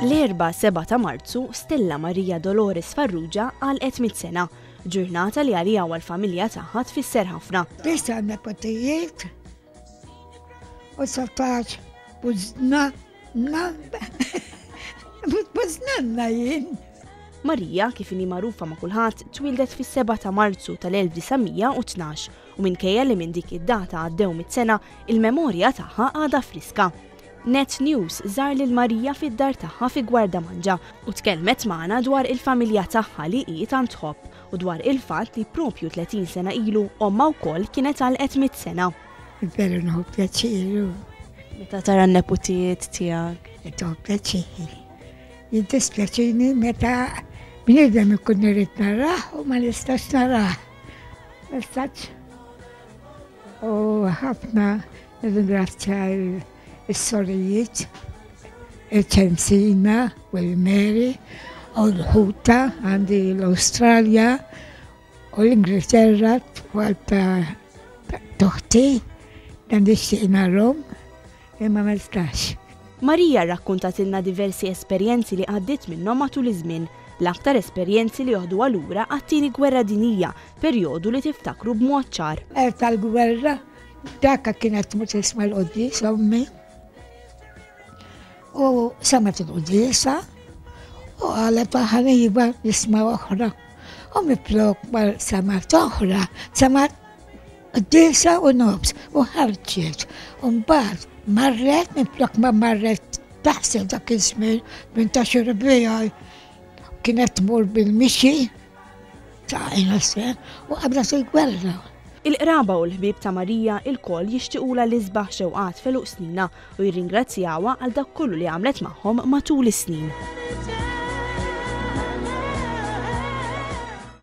L-Erbgħa 7 ta' Marzu, Stella Maria Dolores Farrugia għalqet mitt sena, ġurnata li għaliha u għall-familja tagħha tfisser ħafna. Disa' nepotijiet u 16 bużna bużnanna jien. Maria, kif inhi magħrufa ma' kulħadd, twieldet fis-7 ta' Marzu tal-1912 u minkejja li minn dik id-data għaddew mitt sena, il-memorja tagħha għadha friska. Net News żar lil Maria fid-dar tagħha fi Gwardamanġa u tkellmet magħna dwar il-familja tagħha li hi tant tħobb u dwar il-fatt li propju 30 sena ilu ommha wkoll kienet għalqet mitt sena. Veru nieħu pjaċir. Meta tara n-neputijiet tiegħek? Nieħu pjaċir. Jiddispjaċini meta bniedem ikun irid narah u ma nistax narah. Ma nistax. U ħafna nirringrazzja s-sorijiet, il-Ċensina u l-Mary u l-ħuta għandi l-Awstralja u l-Ingilterra tfal ta' toħti dan nixtieq narhom imma ma nistax. Maria rrakkuntatilna diversi esperjenzi li għaddiet minnhom matul iż-żmien, l-aktar esperjenzi li joħduha lura għat-Tieni Gwerra Dinjija, perjodu li tiftakru b'mod ċar. Tal-gwerra, daka kienet tmur tisma' l-quddies ommi. U semgħet il-quddiesa u qalet ħaniba nisma' oħra. U minflok ma semgħet oħra, semgħet quddiesa u nofs u ħarġet. U mbagħad marret minflok ma marret taħseb dak iż-żmien minn ta' xi kienet tmur bil-mixi ta' u qablet il-gwerra. Il-qraba u l-ħbieb ta' Maria ilkoll jixtiqulha l-isbaħ xewqat f'għeluq sninha u jirringrazzjawha għal dak kollu li għamlet magħhom matul is-snin.